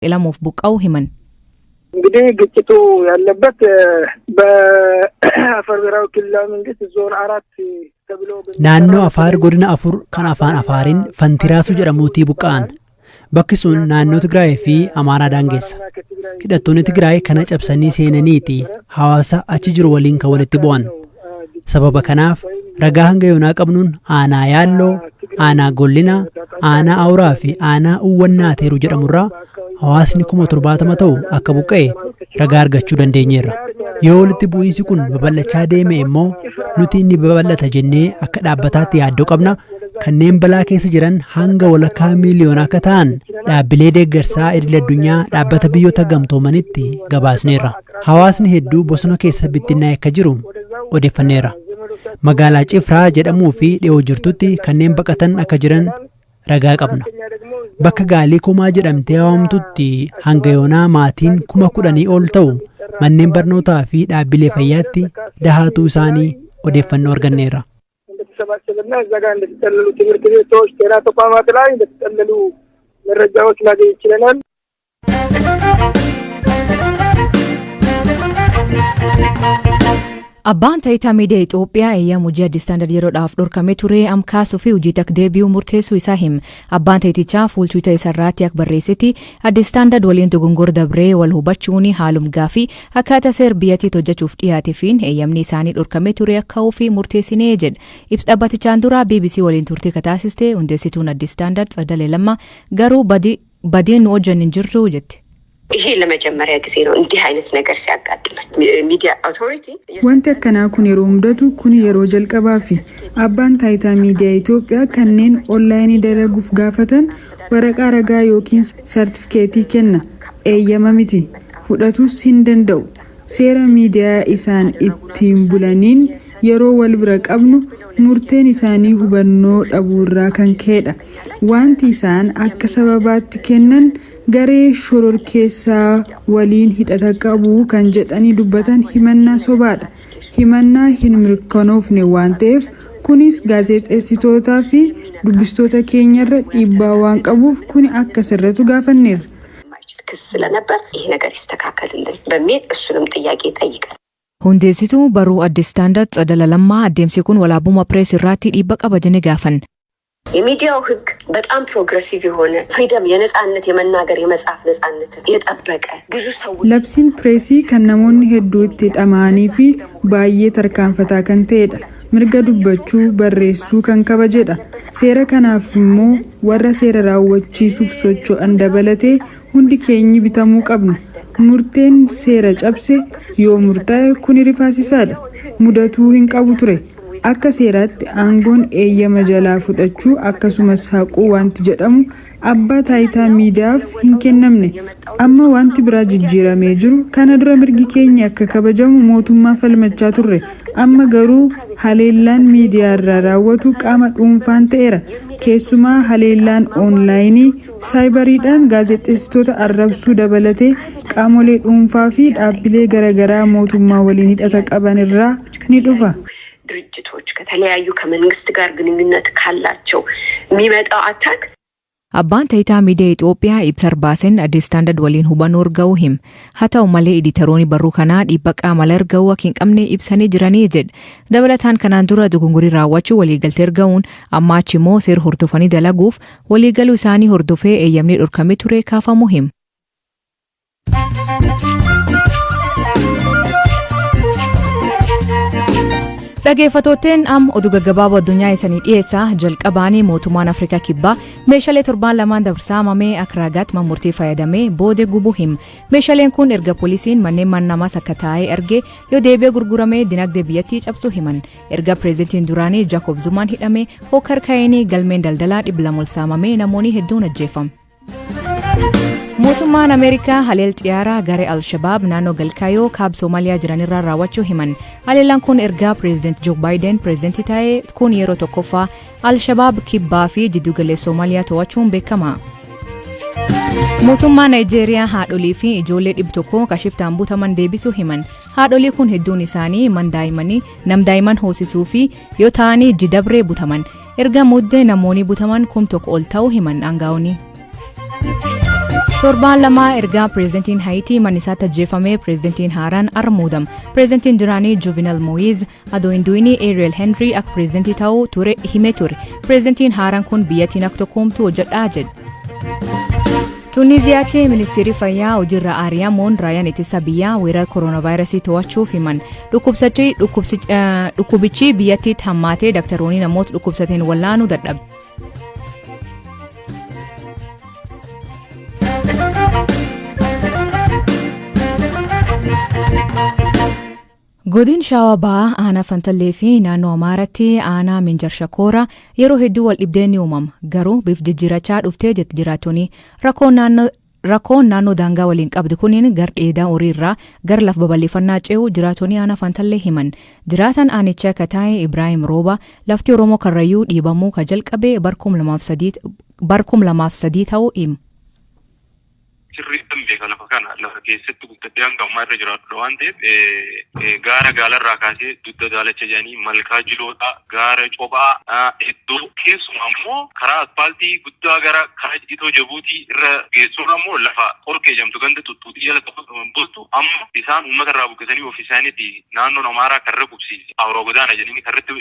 Saaxilamuuf buqqa'uu himan. እንግዲህ ግጭቱ ያለበት በአፋር ብሔራዊ ክልላዊ መንግስት ዞን 4 ተብሎ Naannoo Afaar godina 4 kan afaan Afaariin Fantiraasuu jedhamuutii buqqa'an. Bakki sun naannoo Tigraay fi Amaaraa daangeessa. Hidhattoonni Tigraay kana cabsanii seenaniiti hawaasa achi jiru waliin kan walitti bu'an. Sababa kanaaf ragaa hanga yoonaa qabnuun aanaa Yaalloo, aanaa Gollinaa, aanaa Awuraa fi aanaa Uwwannaa Teeruu jedhamurraa hawaasni 70,000 ta'u akka buqqa'e ragaa argachuu dandeenyeerra. Yoo walitti bu'iinsi kun babal'achaa deeme immoo nuti inni babal'ata jennee akka dhaabbataatti yaaddoo qabna. Kanneen balaa keessa jiran hanga walakkaa miiliyoonaa akka ta'an dhaabbilee deeggarsaa idil addunyaa dhaabbata biyyoota gamtoomanitti gabaasneerra. Hawaasni hedduu bosona keessa bittinnaa'e akka jiru odeeffanneerra. Magaalaa Cifraa jedhamuu fi dhiyoo jirtutti kanneen baqatan akka jiran ragaa qabna. Bakka Gaalii Kumaa jedhamtee waamtutti hanga yoonaa maatiin 10,000 ol ta'u manneen barnootaa fi dhaabbilee fayyaatti dahaatuu isaanii odeeffannoo arganneerra. እንደተሰባሰበና እዛ ጋር እንደተጠለሉ ትምህርት ቤቶች፣ ጤና ተቋማት ላይ እንደተጠለሉ መረጃዎች ማግኘት ችለናል። Abbaan taayitaa miidiyaa Itoophiyaa eeyyama hojii Addis Standard yeroodhaaf dhorkamee ture am kaasuu fi hojii akka deebi'u murteessuu isaa hime. Abbaan taayitichaa fuul Twitter isarraatti akka barreessetti Addis Standard waliin dogongora dabree wal hubachuun haalum gaafii akkaataa seer biyyattiitti hojjechuuf dhiyaateefiin eeyyamni isaanii dhorkamee ture akka ka'uu fi murteessinee jedha. Ibsa dhaabbatichaan dura BBC waliin turtii kataasiste hundeessituun Addis Standard Tsadalee Lammaa garuu badiin nu hojjanne hin jirru jetti. ይሄ ለመጀመሪያ ጊዜ ነው እንዲህ አይነት ነገር ሲያጋጥመን። ሚዲያ አውቶሪቲ Wanti akkanaa kun yeroo mudatu kun yeroo jalqabaafi abbaan taayitaa miidiyaa Itoophiyaa kanneen onlaayinii dalaguuf gaafatan waraqaa ragaa yookiin sartifikeetii kenna. Eeyyama miti. Fudhatus hin danda'u. Seera miidiyaa isaan ittiin bulaniin yeroo wal bira qabnu murteen isaanii hubannoo dhabuurraa kan ka'edha. Wanti isaan akka sababaatti kennan garee shororkeessaa waliin hidhata qabu kan jedhanii dubbatan himannaa sobaadha. Himannaa hin mirkanoofne waan ta'eef kunis gaazexeessitootaa fi dubbistoota keenyarra dhiibbaa waan qabuuf kuni akka sirratu gaafanneerra. ክስ ስለነበር ይህ ነገር ይስተካከልልን በሚል እሱንም ጥያቄ ጠይቀን Hundeessituu barruu Addis Standard Tsadala Lammaa adeemsi kun walaabummaa pirees irratti dhiibba qaba jennee gaafan. የሚዲያው ህግ በጣም ፕሮግረሲቭ የሆነ ፍሪደም የነጻነት የመናገር የመጻፍ ነጻነትን የጠበቀ ብዙ ሰዎች Labsiin pireesii kan namoonni hedduu itti dhama'anii fi baay'ee tarkaanfataa kan ta'edha. Mirga dubbachuu, barreessuu kan kabajedha. Seera kanaaf immoo warra seera raawwachiisuuf socho'an dabalatee hundi keenyi bitamuu qabna. Murteen seera cabse yoo murtaa'e kuni rifaasisaadha. Mudatuu hin qabu ture. Akka seeraatti aangoon eeyyama jalaa fudhachuu akkasumas haquu wanti jedhamu abbaa taayitaa miidiyaaf hin kennamne. Amma wanti biraa jijjiiramee jiru kana dura mirgi keenya akka kabajamu mootummaa falmachaa turre. Amma garuu haleellaan miidiyaa irraa raawwatu qaama dhuunfaan ta'eera. Keessumaa haleellaan oonlaayinii saayibariidhaan gaazexeessitoota arrabsuu dabalatee qaamolee dhuunfaa fi dhaabbilee garaagaraa mootummaa waliin hidhata qaban irraa ni dhufa. ድርጅቶች ከተለያዩ ከመንግስት ጋር ግንኙነት ካላቸው የሚመጣው አታክ Abbaan taayitaa miidiyaa Itoophiyaa ibsa baaseen Addis Standard waliin hubannoo arga'uu hima. Haa ta'u malee editaroonni barruu kanaa dhiibba qaama alaa arga'uu akka hin qabne ibsanii jiranii jedha. Dabalataan kanaan dura dogongorii raawwachuu waliigaltee arga'uun amma achi immoo seera hordofanii dalaguuf waliigaluu isaanii hordofee eeyyamni dhorkamee ture kaafamuu hima. Dhaggeeffattootteen am oduu gaggabaaboo addunyaa isanii dhiyeessaa jalqabaanii mootummaan Afrikaa Kibbaa meeshaalee torbaan lamaan dabarsaamamee akka ragaatti murtii fayyadamee booda gubuu hima. Meeshaaleen kun erga poolisiin manneen mana namaas akka taa'ee arge yoo deebi'ee gurguramee dinagdee biyyattii cabsuu himan. Erga pireezidantiin duraanii Jaakob Zumaan hidhame hokkar ka'eenii galmeen daldalaa 200 ol saamamee namoonni hedduun ajjeefame. Mootummaan Ameerikaa haleel xiyyaaraa garee Al-Shabaab naannoo Galkaayoo kaab Soomaaliyaa jiranirraa raawwachuu himan. Haleellaan kun ergaa pireezidanti Joo Baayiden pireezidantii ta'ee kun yeroo tokkoffaa Al-Shabaab kibbaa fi jiddugaleessa Soomaaliyaa to'achuun beekama. Mootummaa Naayijeeriyaa haadholii fi ijoollee 100 kashiftaan butaman deebisuu himan. Haadholii kun hedduun isaanii man daa'immanii nam daa'imman hoosisuu fi yoo ta'anii jidabree butaman. Erga muddee namoonni butaman 1,000 ol ta'uu himan aangaa'onni. Torbaan 2 ergaa pireezidantiin Hayitii manni isaatti ajjeefamee pireezidantiin haaraan har'a muudama. Pireezidantiin duraanii Juvenal Moyiz adoo hin du'inii Ariel Henry akka pireezidantii ta'uu ture himee ture. Pireezidantiin haaraan kun biyyattiin akka tokkoomtu hojjedhaa jedhe. Tuuniziyaatti ministeerri fayyaa hojiirra ari'amuun raayyaan ittisa biyyaa weerara kooronaavaayirasii to'achuuf himan. Dhukkubichi biyyattiitti hammaatee daktaroonni namoota dhukkubsateen wallaanuu dadhabe. Godin Shawaa Bahaa aanaa Fantallee fi naannoo Amaaraatti aanaa Minjar Shakoora yeroo hedduu wal dhibdeen ni uumama. Garuu bif jijjiirachaa dhuftee jetti jiraattonni. Rakkoon naannoo daangaa waliin qabdu kuniin gar dheedaa horii irraa gara laf babal'ifannaa ce'uu jiraattonni aanaa Fantallee himan. Jiraatan aanichaa akka taa'e Ibraahim Rooba lafti Oromoo Karrayyuu dhiibamuu ka jalqabe bar 2003 ta'uu hima. Sirriittan beeka. Lafa kana lafa keessatti guddadhee hanga ammaa irra jiraatudha waan ta'eef, gaara gaalarraa kaasee dugda daalacha jedhanii, malkaa jiloodhaa, gaara cophaa, iddoo keessumaa immoo karaa aspaaltii guddaa gara karaa Itoo Jabuutii irra geessurra immoo lafa Qorkee jedhamtu, ganda Tuttuutii jala bultu, amma isaan uummata irraa buqqisanii ofii isaaniitti naannoon Amaaraa karra qubsiise, Awuraa Godaana jedhanii karratti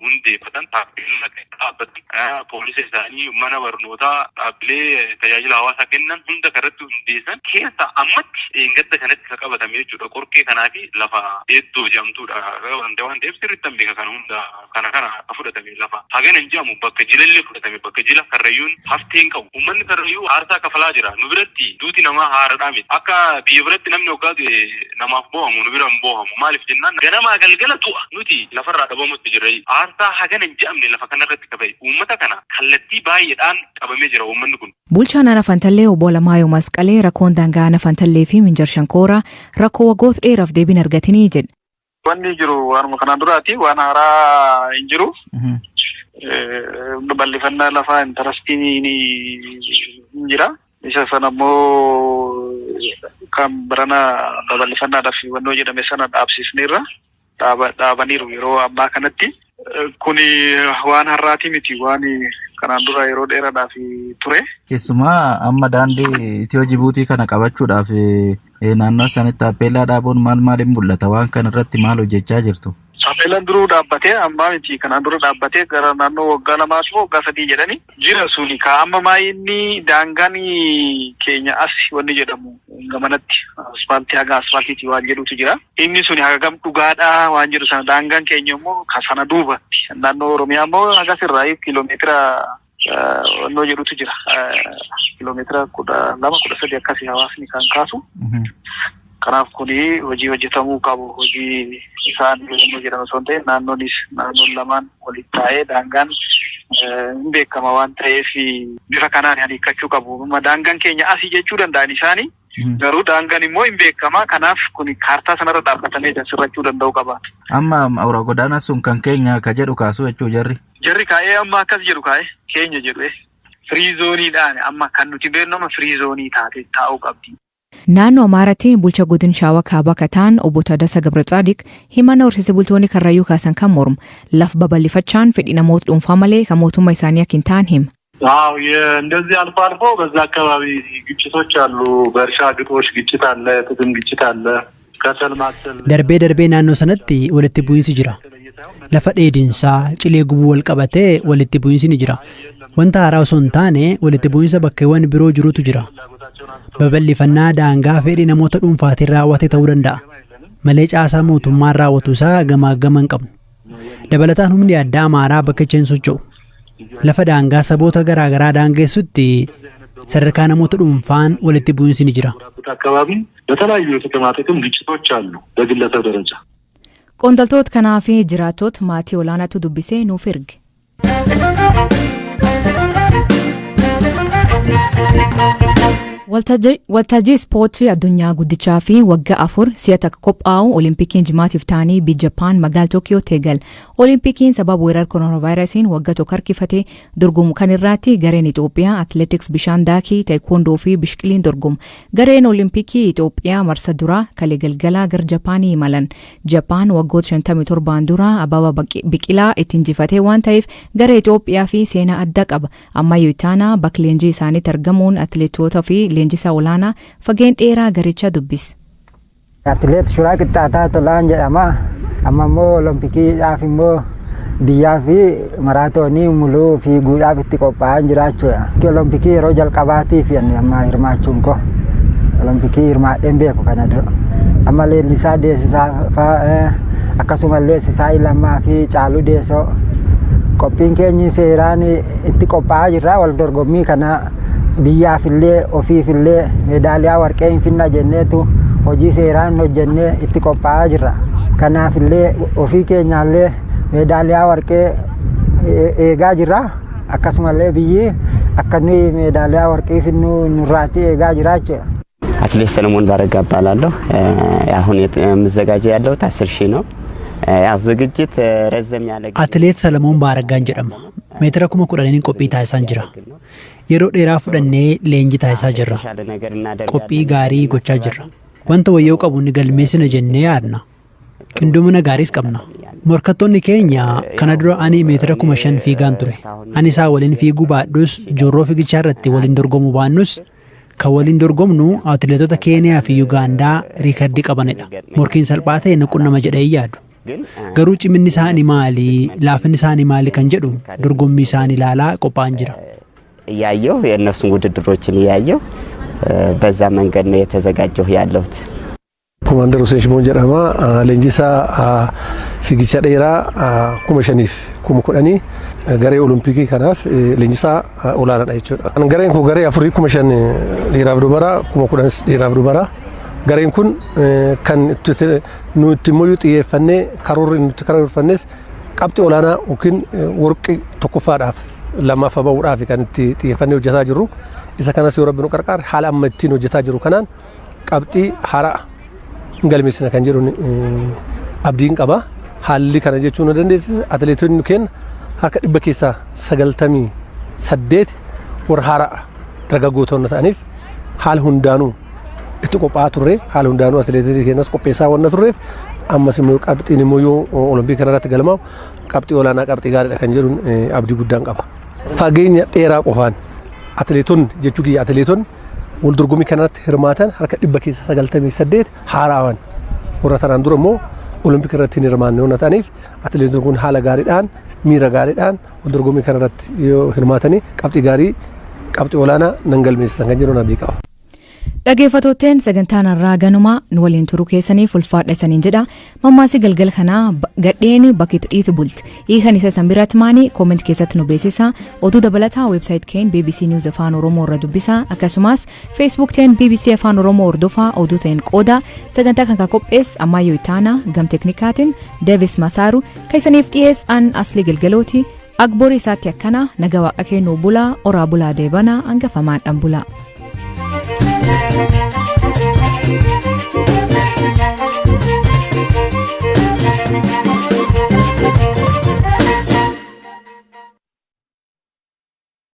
hundeeffatan, taappellaa dhaabbatan, poolisa isaanii, mana barnootaa, dhaabbilee tajaajila hawaasaa kennan hunda karratti hundeessan keessa ammatti dheengadda kanatti ka qabatame jechuudha. Qorkee kanaa fi lafa Eddoo jedhamtuudha ka qabatamte waan ta'eef sirriittan beeka kana hunda. Kana ka fudhatame lafa hagana hin jedhamu, bakka jilallee fudhatame, bakka jila Karrayyuun haftee hin qabu. Uummanni Karrayyuu aarsaa kafalaa jira. Nu biratti duuti namaa haaraadhaa miti. Akka biyya biratti namni hoggaa du'e namaaf boohamu nu bira hin boohamu. Maaliif jennaan, ganamaa galgala du'a nuti lafarraa dhabamutti jirra. Aarsaa hagana hin jedhamne lafa kanarratti kafale. Uummata kana kallattii baay'eedhaan qabamee jira uummanni kun. Bulchaan aanaa Fantallee obbo Alamaayyoo Masqalee rakkoon daangaa aanaa Fantallee fi Minjar Shankooraa rakkoo waggoota dheeraaf deebiin argatinii jedhe. Wanni jiru waanuma kanaan duraati, waan haaraa hin jiru. Bal'ifannaa lafaa interestiin hin jira. Isa sana immoo kan barana babal'ifannaadhaaf wannoo jedhame sana dhaabsisneerra. Dhaabaniiru yeroo ammaa kanatti. Kuni waan har'aati miti, waan kanaan dura yeroo dheeraadhaaf ture. Keessumaa amma daandii Itiyoo Jibuutii kana qabachuudhaaf naannoo isaanitti taappellaa dhaabuun maal maaliin mul'ata? Waan kana irratti maal hojjechaa jirtu? Taappeellaan duruu dhaabbatee, ammaa miti, kanaan dura dhaabbatee gara naannoo waggaa 2 moo waggaa 3 jedhani jira suni. Ka amma maayinni daangaan keenya as wanni jedhamu gamanatti aspaaltii haga aspaaltiiti waan jedhutu jira. Inni suni hagam dhugaadhaa waan jedhu sana, daangaan keenya immoo ka sana duubatti, naannoo Oromiyaa immoo hagas irraa kiiloomeetira wannoo jedhutu jira. Kiiloomeetira 12, 13 akkasii hawaasni kan kaasu. Kanaaf kuni hojii hojjetamuu qabu, hojii isaan yommuu jedhan osoo hin ta'in, naannoonis naannoon lamaan waliin taa'ee daangaan hin beekama waan ta'eef bifa kanaan hiikkachuu qabu. Daangaan keenya asii jechuu danda'an isaanii, garuu daangaan immoo hin beekama. Kanaaf kuni kaartaa sanarra dhaabbatamee sirrachuu danda'u qaba. Amma Awura Godaanaa sun kan keenya ka jedhu kaasuu jechuu jarri. Jarri kaa'ee amma akkas jedhu, kaa'ee keenya jedhu. Free zoneiidhaan amma kan nuti beeknu amma free zone taate taa'uu qabdi. Naannoo Amaaraatti bulcha godin Shaawaa Kaabaa Kataan obbo Taaddasaa Gabratsaadiq himannaa horsiise bultoonni Karrayyuu kaasan kan mormu laf babal'ifachaan fedhii namoota dhuunfaa malee kan mootummaa isaanii akka hin taane hima. አዎ፣ እንደዚህ አልፎ አልፎ በዛ አካባቢ ግጭቶች አሉ። በእርሻ ግጦሽ ግጭት አለ፣ ጥቅም ግጭት አለ፣ ከሰል ማክሰል Darbee darbee naannoo sanatti walitti bu'iinsi jira. Lafa dheedinsaa cilee gubuu wal qabatee walitti bu'iinsi ni jira. Wanta haaraa osoo hin taane walitti bu'iinsa bakkeewwan biroo jirutu jira. Babal'ifannaa daangaa fedhii namoota dhuunfaatiin raawwate ta'uu danda'a. Malee caasaa mootummaan raawwatu isaa gamaa gama hin qabnu. Dabalataan humni addaa Amaaraa bakka hin socho'u. Lafa daangaa saboota garaa garaa daangessutti sadarkaa namoota dhuunfaan walitti bu'iinsi ni jira. አካባቢ በተለያዩ የጥቅማ ጥቅም ግጭቶች አሉ በግለሰብ ደረጃ። Qondaaltota kanaa fi jiraattota maatii olaanaatu dubbisee nuuf erge. Waltajjii ispoortii addunyaa guddichaa fi waggaa 4 si'a takka qophaa'u Olimpikiin jimaatiif ta'anii biyya Jappaan magaalaa Tokiyootti eegale. Olimpikiin sababa weerara kooronaavaayirasiin waggaa tokko harkifatee dorgomu kan irratti gareen Itoophiyaa atileetiks, bishaan daakii, taekwoondoo fi bishkiliin dorgomu. Gareen Olimpikii Itoophiyaa marsa duraa kalee galgalaa gara Japaanii imalan. Jappaan waggoota 57 dura Ababa Biqilaa itti injifatee waan ta'eef gara Itoophiyaa fi seenaa adda qaba. Ammayyuu itaanaa bakka leenjii isaaniitti argamuun atileetota fi leenjisaa olaanaa fageen dheeraa garichaa dubbise. Atileet Shuraa Qixxaataa Tolaan jedhama. Amma immoo Olompikiidhaaf immoo biyyaa fi maraatoonii muluu fiiguudhaaf itti qophaa'aa jira jechuudha. Olompikii yeroo jalqabaatiif amma hirmaachuun koo Olompikii hirmaadheen beeku kana dura. Amma Leellisaa Deessisaa fa'aa akkasumallee Sisaay Lammaa fi Caaluu Deessoo qophiin keenyi seeraan itti qophaa'aa jirra. Wal dorgommii kana biyyaafillee ofiifillee meedaaliyaa warqee hin finna jenneetu hojii seeraan hojjennee itti qophaa'aa jirra. Kanaafillee ofii keenyaallee meedaaliyaa warqee eegaa jirra. Akkasumallee biyyi akka nuyi meedaaliyaa warqee finnu nurraatti eegaa jira jechuudha. አትሌት ሰለሞን ባረጋ እባላለሁ። አሁን የምዘጋጀው ያለሁት 10,000 ነው። ያው ዝግጅት ረዘም ያለ ጊዜ Atileet Salamoon Baaraggaan jedhama. Meetira 10,000n qophii taasisaan jira. Yeroo dheeraa fudhannee leenjii taasisaa jirra. የተሻለ ነገር እናደርጋለን። Qophii gaarii gochaa jirra. Wanta wayyoo qabu ni galmeessina jennee yaadna. Qindoomina gaariis qabna. Morkattoonni keenya kana dura ani meetira 5,000 fiigaan ture. Ani isaa waliin fiiguu baadhus, joorroo fiigichaa irratti waliin dorgomuu baannus, kan waliin dorgomnu atileetota Keeniyaa fi Yugaandaa riikardii qabanidha. Morkiin salphaa ta'e na qunnama jedhee hin yaadu. Garuu ciminni isaanii maali, laafinni isaanii maali kan jedhu dorgommii isaanii ilaalaa qophaa'an jira. እያየሁ የእነሱን ውድድሮችን እያየሁ በዛ መንገድ ነው የተዘጋጀሁ ያለሁት። Komaandar Hussein Shimoon jedhama. Leenjisaa fiigicha dheeraa 5,000f 10,000 garee Olompikii kanaaf leenjisaa olaanaadha jechuudha. Gareen kun garee afurii, 5,000 dhiiraaf dubaraa, 10,000 dhiiraaf dubaraa. Gareen kun kan nuti immoo xiyyeeffannee karoorri nuti karoorfannes qabxii olaanaa yookiin warqii tokkoffaadhaaf lammaffaa bahuudhaaf kan itti xiyyeeffannee hojjetaa jirru. Isa kanas yoo Rabbi nu qarqaare, haala amma ittiin hojjetaa jiru kanaan qabxii haaraa hin galmeessina kan jedhuun abdiin qaba. Haalli kana jechuun nu dandeessisa. Atileetonni keenya harka 98% warra haaraa dargaggoota ta'aniif, haala hundaanuu itti qophaa'aa turre, haala hundaanuu atileetii keenyas qopheessaa waan turreef, ammas immoo qabxiin immoo yoo Olompikii kanarratti galmaa'u qabxii olaanaa, qabxii gaariidha kan jedhuun abdii guddaan qaba. Fageenya dheeraa qofaan atileetonni jechuu kiyya, atileetonni wal dorgommii kanarratti hirmaatan harka 98% haaraawan, warra tanaan dura immoo Olompikii irratti hin hirmaanne waan ta'aniif, atileetonni kun haala gaariidhaan, miira gaariidhaan wal dorgommii kanarratti yoo hirmaatanii qabxii gaarii, qabxii olaanaa nan galmeessisan kan jedhuun abdii qaba. Dhaggeeffattootteen, sagantaan har'aa ganumaa. Nu waliin turuu keessaniif ulfaadha isaniin jedha. Mammaasii galgal kanaa "Gadheen bakki dhiitu bulti." Hiikan isa san biratti maanii? Comment keessatti nu beeksisa. Oduu dabalataa website keen BBC News Afaan Oromoo irra dubbisa. Akkasumas Facebook teen BBC Afaan Oromoo hordofaa, oduu ta'een qooda. Sagantaa kan qophees Amaayyoo Itaanaa, gam teknikaatiin Deevis Masaaru, kan isaniif dhiyees an Aslii Galgalooti. Agborii isaatti akkana naga waaqa kennuu bulaa, oraa bulaa, deebanaa hangafamaan dhan bulaa. Thank you.